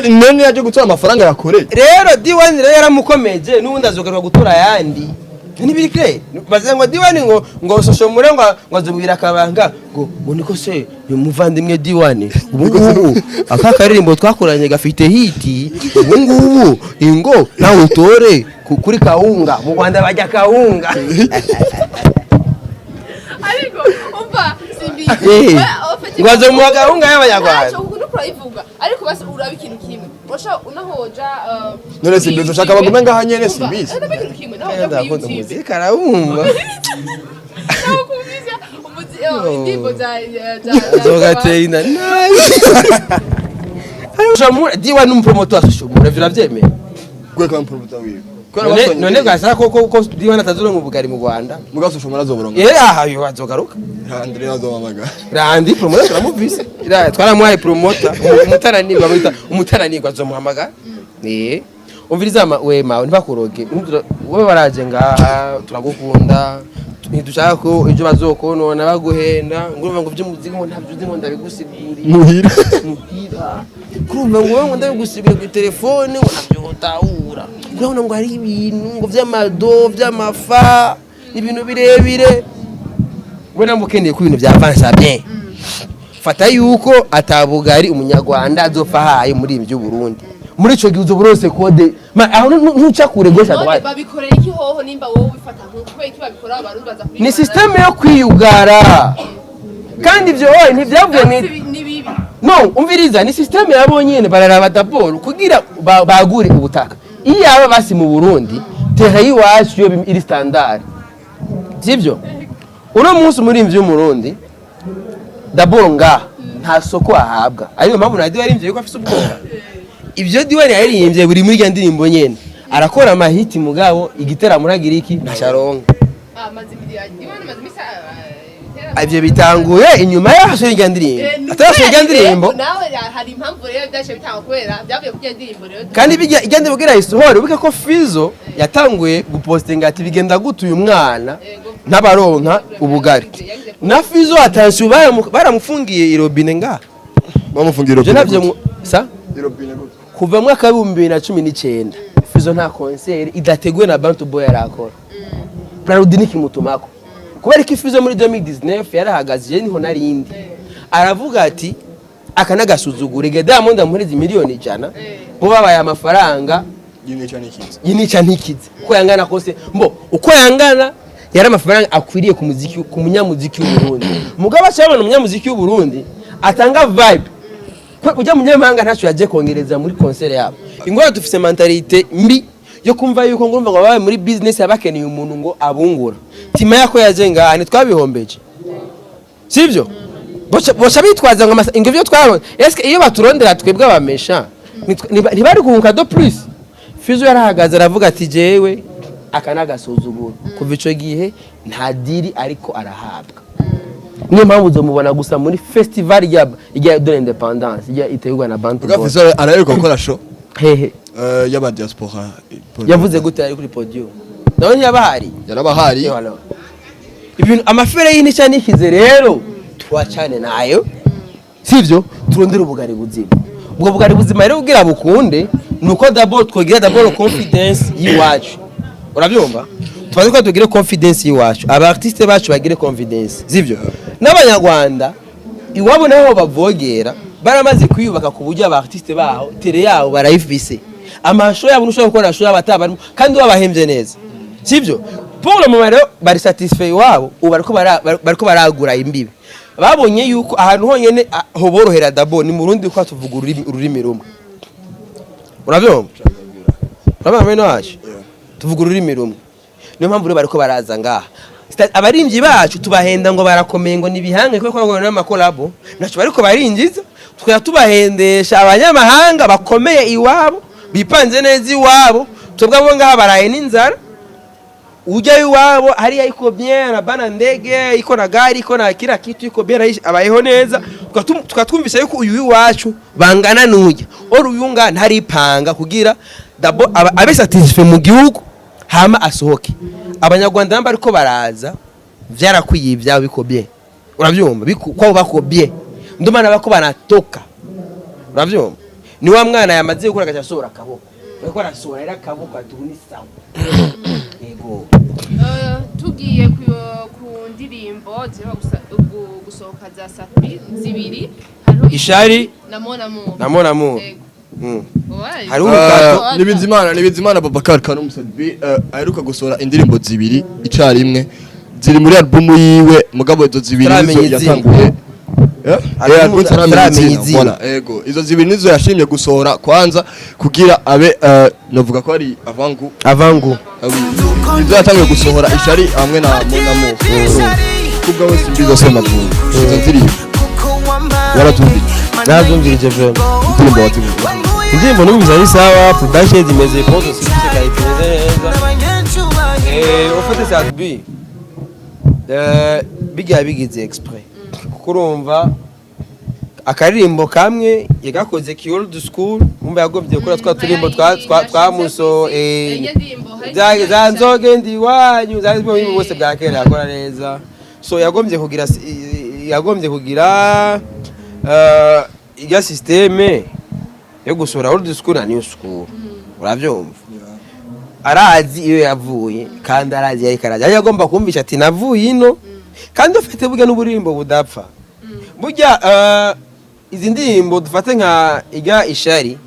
None yaje gutora amafaranga yakoreye. Rero D1 rero yaramukomeje, n'ubundi azogaruka gutora ayandi. Ntibiri clair, baze ngo D1 ngo Social Mula ngo azubwira akabanga ngo niko se ni umuvandimwe D1, ubu ngubu aka karirimbo twakoranye gafite hit, ubu ngubu ingo nawe utore kuri kawunga mu Rwanda bajya kawunga. Ariko umva simbi. Ngo azomuha kawunga y'abanyarwanda. Ntacyo kuko urayivuga, ariko basi uraba ikintu kimwe urashobora unahoja. None simbizi, ushaka bagume ngaha nyene, simbizi. Uraba ikintu kimwe naho uja kuri Ndakunda YouTube. umuziki arabumva. Naho kumvise indirimbo za Zogatera inda nabi. Social Mula, D1 n'umupromoter wa Social Mula, ivyo uravyemeye? Gwe kwa promoter wiwe. None gasaka ko D1 atazoronka ubugari mu Rwanda. Muga Social Mula azoboronka. Aha yo azogaruka. André azohamagara. Randi promoter turamuvise. Twaramuhaye promoter, umutaranirwa bita umutaranirwa azomuhamagara. Umviriza we mawe ntibakuroge. Wowe baraje ngaha turagukunda. Ntidushaka ko ibyo bazokonona baguhenda ngo urumva ngo iby'umuziki ngo ntabyo uzi ngo ndabigusiguriye. Muhira. Muhira kurumva ngo wowe ngo ndabigusiguriye ku telefone ngo ntabyo utahura, urabona ngo hari ibintu ngo vy'amado vy'amafa, ibintu birebire. We namba ukeneye ko ibintu vyavansa bien, fata yuko atabugari umunyarwanda azopfa ahaye muri ibi by'uburundi. Muri ico gihe uzoba uronse kode. Aho ntuca kure gauche à None droite. Babikorera iki hoho nimba wowe ubifata nkuko? Kubera iki babikora? Abarundi baza kuri Ni système yo kwiyugara, kandi ivyo oye ntivyavuye ni bibi. No, umviriza, ni système yabo nyene. Bararaba d'abord kugira bagure ubutaka. Iyo aba basi mu Burundi terre y'iwacu yo iri standard, sivyo? Uno munsi umurimvyi w'umurundi D'abord ngaha nta soko ahabwa, ariyo mpamvu na Diwa yaririmbye yuko afise ubwoba. Ibyo Diwa yaririmbye buri muri irya ndirimbo nyene, arakora amahiti, mugabo igiteramo uragira iki, ntacaronka. Amaze Diwa amaze imisi ibiteramo. Ivyo bitanguye inyuma yaho irya ndirimbo, atarasohora irya ndirimbo. Nawe hari impamvu rero byaciye bitanga, kubera byavuye kuri iyo ndirimbo rero. Kandi bijya irya ndirimbo kugira isohore, wibuke ko Fizo yatanguye gupostinga ati: "Bigenda gute uyu mwana ntabaronka ubugari?" Na Fizo atansiyo, baramufungiye irobine ngaha. Bamufungira Ivyo irobine navyo gute? Sa Irobine gute? Kuva mu mwaka wa 2019 Fizo nta concert idateguwe na Bantu Boy arakora. Brarudi nikimutumako, kubera ko Fizo muri 2019 yarahagaze, je niho narindi, aravuga ati: "Aka n'agasuzuguro, igihe Diamond amuhereza miliyoni 100, bo babaye amafaranga Yinica n'ikiza. Yinica ntikize." Uko yangana kose, mbo uko yangana, yari amafaranga akwiriye ku muziki, ku munyamuziki w'u Burundi. Mugabo acabona umunyamuziki w'u Burundi atanga vibe. Ujya munyamahanga ntacyo yagiye kongereza muri concert yabo. Ingora dufise mentalité mbi yo kumva yuko ngo urumva ngo babaye muri business yabakeneye umuntu ngo abungura tima yako yaje ngaha, ntitwabihombeje, sivyo? Boca bitwaza ngo ngo ivyo twabonye, eske iyo baturondera twebwe abamesha ntibari kunguka de plus? Fizo yarahagaze aravuga ati: "Jewe aka n'agasuzuguro." Kuva ico gihe nta deal ariko arahabwa. Niyo mpamvu uzomubona gusa muri festival ya de l'indépendance ya itegurwa na Bantu Ubwa Boy. Fizo araheruka gukora show Hehe? Y'aba diaspora. Yavuze gute? Ari kuri podium nawe ntiyabahari? Yarabahari. Voilà. Ibintu amafere y'inica nikize rero tuwacane nayo, sivyo? Turondere ubugari buzima. Ubwo bugari buzima rero kugira bukunde nuko d'abord twogira d'abord confidence y'iwacu, urabyumva? Tubanze ko tugire confidence y'iwacu, aba artiste bacu bagire confidence, sivyo? N'abanyarwanda iwabo naho bavogera baramaze kwiyubaka ku buryo aba artiste baho télé yabo barayifise, amasho yabo ntushobora gukora show yabo atabarimo kandi wabahembye neza, sivyo? Pour le moment rero bari satisfait iwabo. Ubu bariko baragura imbibe, babonye yuko ahantu honyene hoborohera d'abord ni mu Burundi, kuko tuvuga ururimi rumwe, urabyumva? Urabona bene wacu tuvuga ururimi rumwe, niyo mpamvu rero bariko baraza ngaha. Abarimvyi bacu tubahenda ngo barakomeye, ngo nibihange, kuko ngo n'amakolabo naco bariko barinjiza, tukaba tubahendesha abanyamahanga bakomeye iwabo, bipanze neza iwabo. Twebwe abo ngaha baraye n'inzara. Ujya iwabo hariya iko bien, na bana ndege iko na gari iko na kila kitu iko bien, abayeho neza. Tukatwumvisha yuko uyu iwacu bangana n'ujya ori uyu nga ntaripanga kugira d'abord abe satisfait mu gihugu, hama asohoke. Abanyarwanda nabo bariko baraza, vyarakwiye ivyabo biko bien, uravyumva? Kwabo bako bien, ndio maana bako banatoka, uravyumva? Ni wa mwana yamaze gukora agaca asohora akaboko, bariko arasohora rero akaboko ati: "Ubu ni sawa." Yego. Tugiye ku ndirimbo ziheruka gusohoka za Safi zibiri, hariho Ishari na Mon Amour. Na Mon Amour. Yego. Ouais. Hariho urukato. Nibizimana Babakar Karum Sadbi aheruka gusohora indirimbo zibiri icarimwe ziri muri album yiwe, mugabo izo zibiri Turamenya nizo izina. yatanguye. Eh? Album Eh, album turamenya turamenya izina. izina. Voilà, ego izo zibiri nizo yashimye gusohora kwanza kugira abe novuga ko ari avangu. Avangu. Izo yatanguye gusohora, Ishari hamwe na Mon Amour. Kubwa wese imbizo se matungo, izo ndirimbo warazumvise? Narazumvirije vraiment. Indirimbo wazumvise? Indirimbo numvise ari sawa, production zimeze bon, zifise qualité, imeze neza. Ufate Sadbi, bijya bigize exprès, kuko urumva akaririmbo kamwe yagakoze ki old school, umva yagombye gukora twa turimbo twa muso za nzoge ndi iwanyu za bwo bose bwa kera yakora neza. So yagombye kugira irya système yo gusohora old school na new school, uravyumva? Arazi iyo yavuye kandi arazi yariko arazi, yari agomba kumvisha ati: "Navuye ino." Kandi ufite burya n'uburirimbo budapfa burya. Izi ndirimbo dufate nka irya Ishari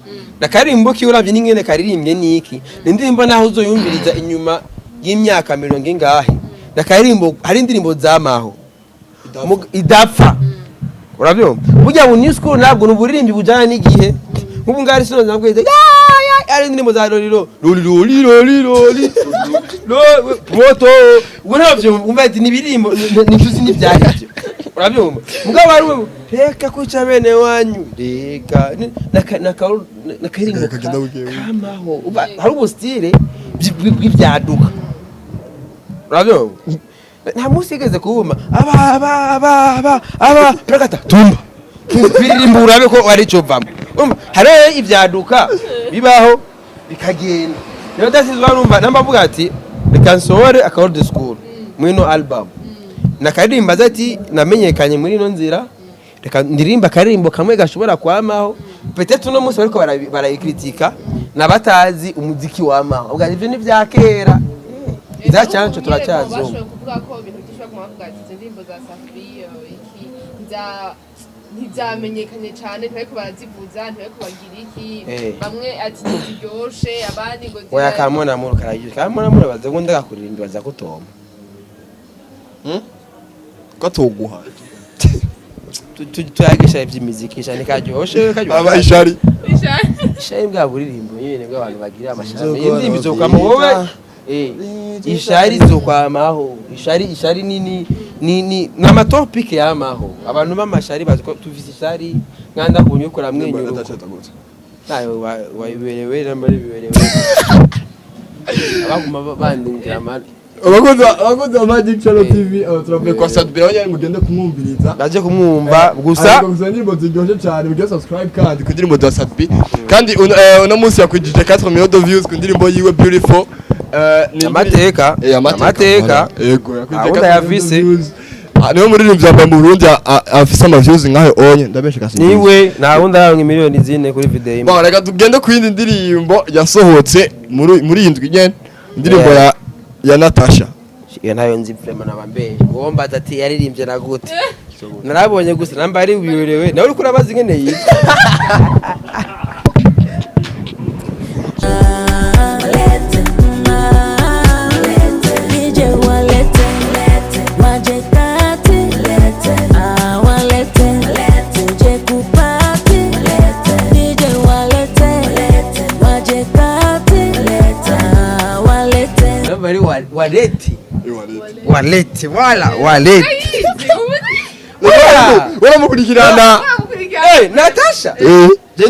na karimbo kiwe, uravye n'ingene karirimbye niki, ni indirimbo naho uzoyumviriza inyuma y'imyaka mirongo ingahe na karimbo. Hari indirimbo zamaho idapfa, urabyumva? Burya bu new school ntabwo ni uburirimbi bujyana n'igihe. Nk'ubu ngaho ari sino nabwo ari indirimbo za Lolilo lolilo lolilo lolilo moto, ubu ntabyo wumva ati ni ibirimbo ntituzi n'ibyari byo. Urabyumva? Mugabo ari wewe, reka kwica bene wanyu, reka nakaririmbo Kagenda bukebuke. kamaho. Hari ubustyle bw'ibyaduka, urabyumva? Nta munsi yigeze kubuma aba aba aba aba aba turakata tumba biririmba, urabe ko ari cyo vamo. Urumva, hari ibyaduka bibaho bikagenda. Rero dasizwa, urumva, namba avuga ati reka nsohore aka old school muri ino album, nakaririmba aza ati namenyekanye muri ino nzira, reka ndirimba akaririmbo kamwe gashobora kwamaho. Peut-être uno munsi bariko barayikritika nabatazi umuziki wamaho, ubwo ivyo ni vya kera izacyanco turacyazumva. Bashoboye kuvuga ko ibintu byinshi, baguma bavuga ati izo ndirimbo za Safi iki ntizamenyekanye cyane, ntibariko barazivuza, ntibariko bagira iki. Bamwe ati ntiziryoshe, abandi ngo Oya, kamona muru karagira kamona muru, baza ngo ndakuririmba baza kutoma. Katoguha. Tuyagisha ivy'imiziki cyane karyoshe karyoshe. Aba ishari. Ishari bwa buririmbo nyene bw'abantu bagira amashami. Inzoga Indirimbo izokwama wowe, ishari izokwamaho, ishari, ishari ni n'amatopike yamaho. Abantu b'amashari bazi ko tufise ishari nkanda kunyukura mwenyura nayo wabiberewe namba biberewe abaguma bandinjira amajwi. Abakozi ba Magic Channel TV, turavuye kwa Sadbey, aho nyine mugende kumwumviriza. Baje kumwumva gusa. Ariko gusa indirimbo ziryoshye cyane, mugende subscribe kandi ku ndirimbo za Sadbey. Kandi uno munsi yakwijije 4 millions de views ku ndirimbo yiwe Beautiful. Ni Amateka. Amateka. Amateka. Yego, yakwije Ahubwo 4 millions de yafise. views. Ah, niwe muririmbyi wa mbere mu Burundi afise ama views nkayo onye ndabeshe kasi. Niwe, nta wundi araronka miliyoni 4 kuri video imwe. Bon, reka tugende ku yindi ndirimbo yasohotse muri iyi ndwi nyene, indirimbo ya Natasha. Iyo ntayo nzi vraiment, nabambeye uwo mbaza ati yaririmbye na gute. Narabonye gusa namba ari biberewe nawe uriko urabaza ingene yitwa. Walete, DJ walete, waje kati, ah walete, tuje kupati, DJ walete, waje kati, ah walete. Namba ari waleti waleti wala waleti. Uramukurikirana? Natasha. Je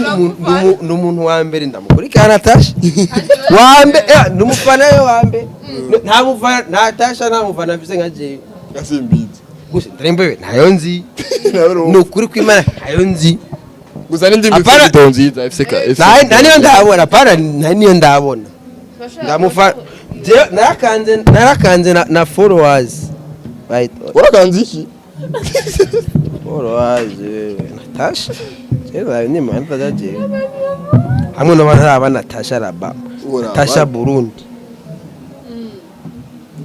ndi umuntu wa mbere ndamukurikirana Natasha wa mbere, ndi umufana we wa mbere. Nta mufana Natasha, nta mufana mfise nka jewe. Gasimbizi. Gusa ndirimbo we ntayo nzi, ni ukuri kw'Imana ntayo nzi. Gusa n'indirimbo ifise video nziza ifise Nta niyo ndabona, apana, nta niyo ndabona. Ndamufa jewe narakanze na followers. Right. Warakanze iki? Followers Natasha jewe ni manda jewe hamwe n'abantu araba Natasha raba. Uraba. Natasha Burundi.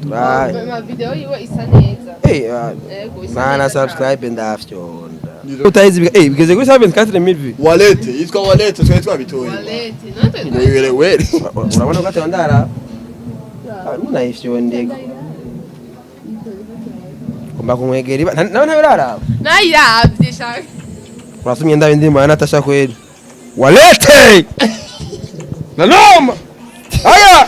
Ma video yiwe isa neza. Yego, isa Mana neza cyane. subscribe ndafyonda. Utayizi bigeze kuri 74,000 views. Walete, yitwa Walete, twari twabitoye. Walete none Ngo wibere were. Urabona ko atari ndara. Nayifyondega. Ngomba kumwegera iba nawe ntabiraraba. Nayiravye shaka. Urasumye ndabe indirimbo ya Natasha kweli. Walete! Nanoma! Aya!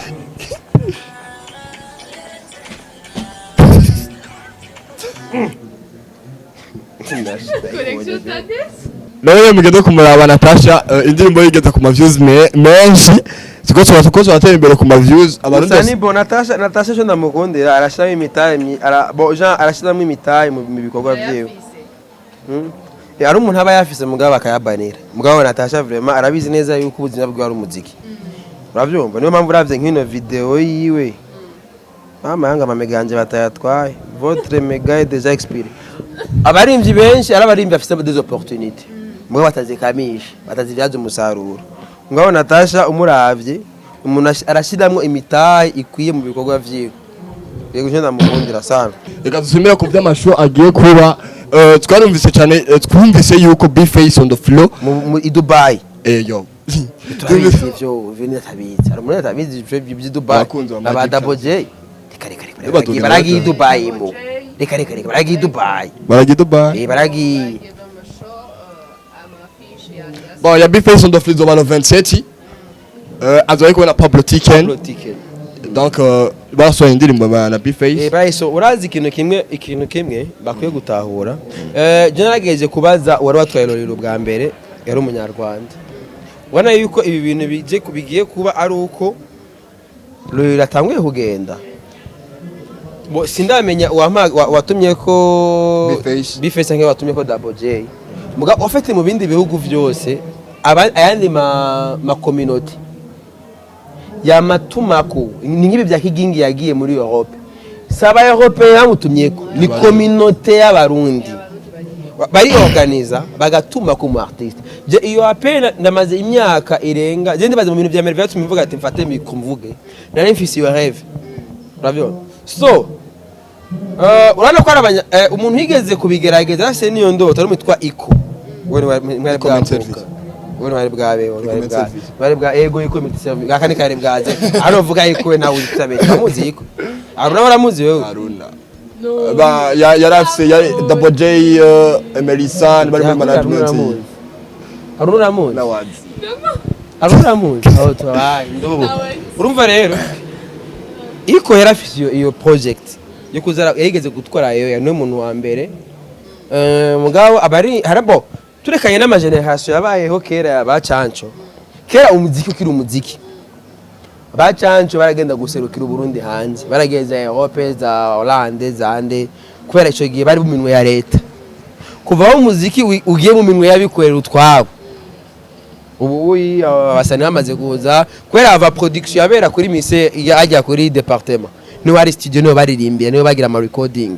Connexion tadesi. Nawe mugende kumuraba Natasha, indirimbo yigeze ku ma views menshi, siko turatera imbere ku ma views abarundi. Gusa ni bon, Natasha, Natasha cyo ndamukundira arashiramo imitahe ara bo Jean arashiramo imitahe mu bikorwa vyiwe. Ari umuntu aba yafise mugabo akayabanira. Mugabo Natasha vraiment arabizi neza yuko ubuzima bwiwe ari umuziki. Uravyumva? Niyo mpamvu uravye nk'ino video yiwe. Mama yanga amamega yanje batayatwaye. Votre méga est déjà expiré. Abarimvyi benshi ari abarimvyi bafise des opportunités. Mugabo batazikamisha, batazivyaza umusaruro. Mugabo Natasha umuravye, umuntu arashiramwo imitahe ikwiye mu bikorwa vyiwe. Yego, nje ndamukundira sana. Reka dusubire ku by'amashow agiye kuba. Twarumvise cyane, twumvise yuko B-Face on the floor Mu i Dubai. Yo. Turabizi ivyo natabizi. Hari umuntu atabizi ivyo by'i Dubai. Abakunzi ba Aba Magic. Double J. Reka reka reka. Niba tugenda Baragiye i batanu. Dubai mu. Reka reka reka baragiye i Dubai. Baragiye Dubai. Baragiye. Bagiye mu mashow, amafishe ya Bon, ya B-Face on the floor izoba le 27, azoba ari kumwe na Pablo Tiken. Pablo Tiken. Donc basohoye indirimbo na B-Face. Bayiso urazi ikintu kimwe bakwiye gutahura. Je narageje kubaza uwari watwaye Lolilo bwa mbere, yari umunyarwanda. Ubona yuko ibi bintu bigiye kuba ari uko Lolilo atanguye kugenda. Bo sindamenya watumye ko B-Face. B-Face cyangwa watumye ko Double J. Muga ofite mu bindi bihugu byose ayandi ma community yamatumako ni nk'ibi bya Kigingi yagiye muri Europe, saba Europe yamutumyeko, ni communauté y'Abarundi bari organiza bagatuma ku mu artiste. Je iyo appel ndamaze imyaka irenga je ndibaze mu bintu bya mbere byatumye mvuga ati mfate micro mvuge, nari mfise iyo rêve, urabyona. So urabona ko ari umuntu yigeze kubigerageza afise n'iyo ndoto ari witwa Iko. Wewe mwari Iko Mint bwavuka. Service. Wewe mwari bwabe mwari Mint bwa Service. mwari bwa ego Iko Mint Service akani kare bwaze hano vuga Iko, we nawe utabeshya amuzi Iko. Aruna waramuzi wewe? Haruna ba yari afise yari Double J, Emerson bari muri management. Haruna uramuzi? N'awazi. Haruna uramuzi? Aho tubaye ndobo. Urumva rero Iko yari afise iyo project yo kuza yarigeze gutwara iyo niwe muntu wa mbere. Mugabo abari harabo turekanye n'ama génération yabayeho kera ba Canco, kera umuziki ukiri umuziki, ba Canco baragenda guserukira Uburundi hanze, barageza Europe, za Hollande, za nde, kubera ico gihe bari mu minwe ya leta. Kuva aho umuziki ugiye mu minwe y'abikorera utwabo, ubu uyi abasani bamaze kuza kubera ava production yabera kuri mise ajya kuri département, niho hari studio, niho baririmbira, niho bagira ama recording.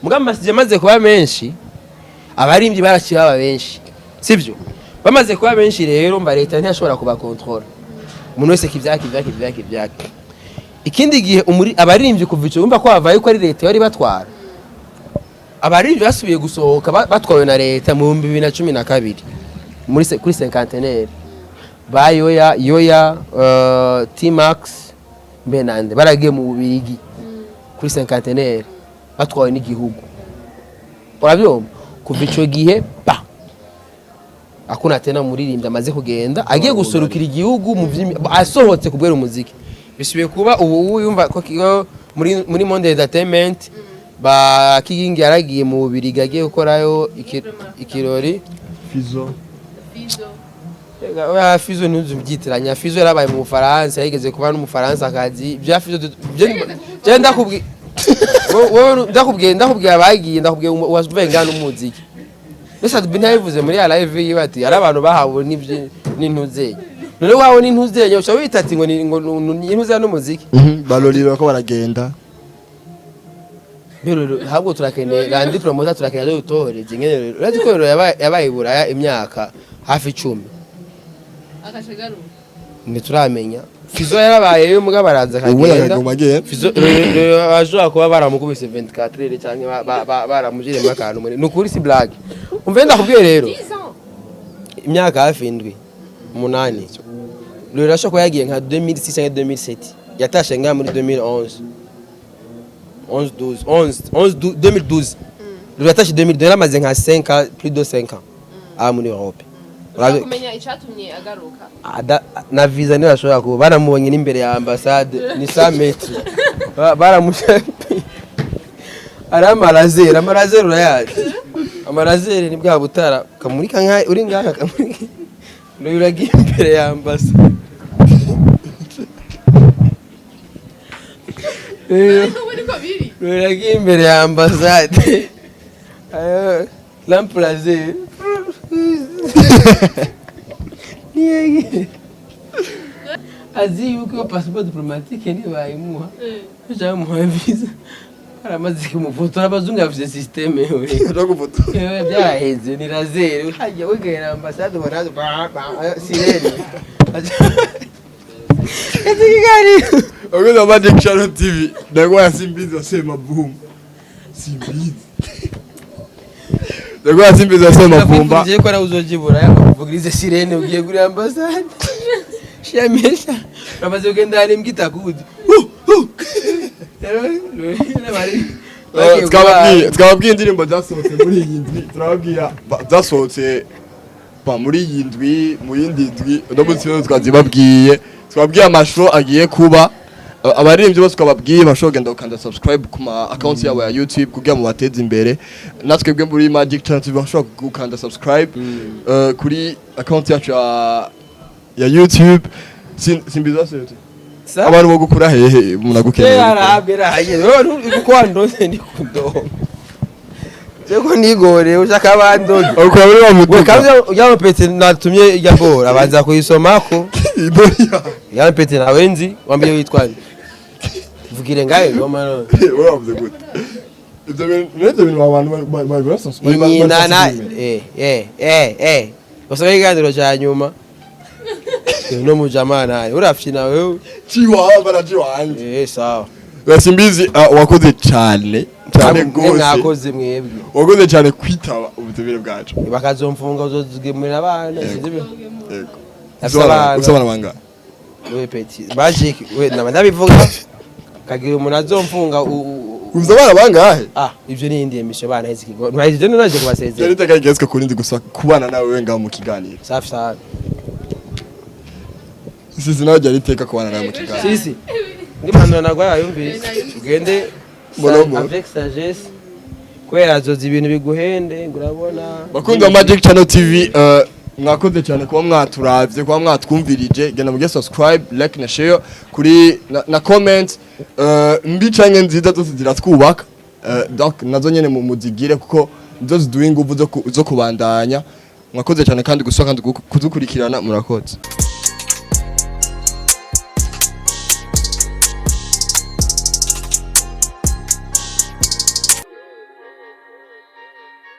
Mugabo ama studio amaze kuba menshi, abaririmbyi baraciye baba benshi, sibyo? Bamaze kuba benshi rero mba leta ntiyashobora kubakontrola, umuntu wese kivyake kivyake kivyake kivyake. Ikindi gihe abaririmbyi kuva ico bumva ko bavaye ko ari leta yari batwara, abaririmbyi basubiye gusohoka batwawe na leta mu 2012 muri kuri cinquantenaire ba Yoya Yoya, T-Max mbe nande baragiye mu Bubirigi kuri cinquantenaire batwawe n'igihugu, urabyumva. Kuva ico gihe ba akuna tena muririmbyi amaze kugenda agiye gusurukira igihugu mu asohotse kubwera umuziki bisubiye kuba ubu yumva ko muri monde entertainment ba Kigingi yaragiye mu Bubirigi agiye gukorayo ikirori. Fizo. Fizo. Ega, oya, Fizo ntuzubyitiranya. Fizo yarabaye mu Bufaransa, yigeze kuba n'Umufaransa akazi bya Fizo. Je ndakubwiye wowe, ndakubwiye abagiye, ndakubwiye uwavuye ngana n'umuziki. Mbese ntiyabivuze muri ya live yiwe ati ari abantu bahawe n'intuzenye, none wawe n'intuzenye ushobora wita ati ngo ni ngo ni intuzenye n'umuziki. Baloliro ko baragenda. Rero ahubwo turakeneye Landry Promoter, turakeneye dutohereze ingene rero urazi ko rero yabaye i Buraya imyaka hafi 10. Akashagaruka. Ntituramenya. Fizo yarabayeyo mugabo araza ubu akagenda. yakaguma agenda. Fizo rero bashobora kuba baramukubise 24 rero cyangwa baramujiremo akantu muri, ni ukuri si blague. Umve ndakubwiye rero. 10 ans. Imyaka hafi 7, 8. Rero ashobora kuba yagiye nka 2006 cyangwa 2007, yatashe ngaha muri 2011, 11, 12, 11, 11, 2012. Rero yatashe 2012, yaramaze nka 5 ans, plus de 5 ans aha muri Europe. Ushaka kumenya icatumye agaruka? Na visa ntibashobora kuba baramubonye n'imbere ya ambasade ni 100 mètres. Baramusha ari amarazeri, amarazeri urayazi, amarazeri ni bwa butara kamurika nka uri ngaha kamurika. Rero uragiye imbere ya ambasade. Ariko ubu niko biri. Uragiye imbere ya ambasade. Ayo, lampe laser. Niyagiye azi yuko iyo passeport diplomatique ntibayimuha, bamuha visa baramaze kumufotora abazungu bafite système we. Ewe, byaheze ni laser hajya wegera ambasade ubona ba ba sirene. Ese kiganiro. Wakoze Magic Channel TV. Ndakuwa Simbizi wasema boom. Simbizi. Ndakuwa Simbizi wasema bomba. Ndakwifurije ko nawe uzojibura yakuvugirize sirene ugiye kuri ambasade. Shamesha. Bamaze kugenda hari imbwa itakuzi. Rero bari Twababwiye indirimbo zasohotse muri iyi ndwi, turababwira zasohotse ba muri iyi ndwi, mu yindi ndwi, uno munsi rero twazibabwiye. Twababwiye amashusho agiye kuba. Abaririmbyi bose twababwiye bashobora kugenda gukanda subscribe ku ma accounts yabo ya YouTube kugira ngo bateze imbere. Natwe bwe muri Magic Channel TV bashobora gukanda subscribe kuri account yacu ya YouTube. Simbiza se abantu bo gukura hehe umuntu agukeneye? Yaraberaye kuko wandonze ndi kudoga Jeko nigore ushaka abandoge. Ukora muri wa We muduga. kandi ujya pete natumye ijya bora abanza kuyisomako. Iboriya. Ya pete nawe nzi wambiye witwa nde? Vugire ngaye ngoma none. Uravuze gute ibyo bintu? N'ibyo bintu abantu bari Nyina na Gusa ikiganiro cya nyuma no mujama naye urafyina wewe. Chiwa barajiwanje. Sawa. Simbizi, wakoze cyane cyane Mwe gose. Mwakoze mwebwe. Wakoze cyane kwitaba ubutumire bwacu. Bakazomfunga uzozigemurira abana, sinzi Yego. Afise abana. Ufite abana bangahe? We petit magic we naba ndabivuga kagira umuntu azomfunga Ufite abana bangahe? Ah, ivyo ni indi émission, bana hezi kigo ntwahije naje Byari kubasezera. iteka rigezwe kuri ndi gusa kubana nawe we ngaho mu kiganiro. Safi sana. Sisi nawe ryari iteka kubana nawe mu kiganiro. Sisi ngimpanuro nagwaye yumvise ugende Mbona. Avec sagesse kubera azoza ibintu biguhende ngo urabona. Bakunzi ba Magic Channel TV, mwakoze cyane kuba mwaturavye, kuba mwatwumvirije. Genda mugire subscribe, like na share kuri na comment, mbi canke nziza zose ziratwubaka. Donc nazo nyene mu muzigire kuko nizo ziduha inguvu zo kubandanya. Mwakoze cyane kandi gusa kandi kudukurikirana, murakoze.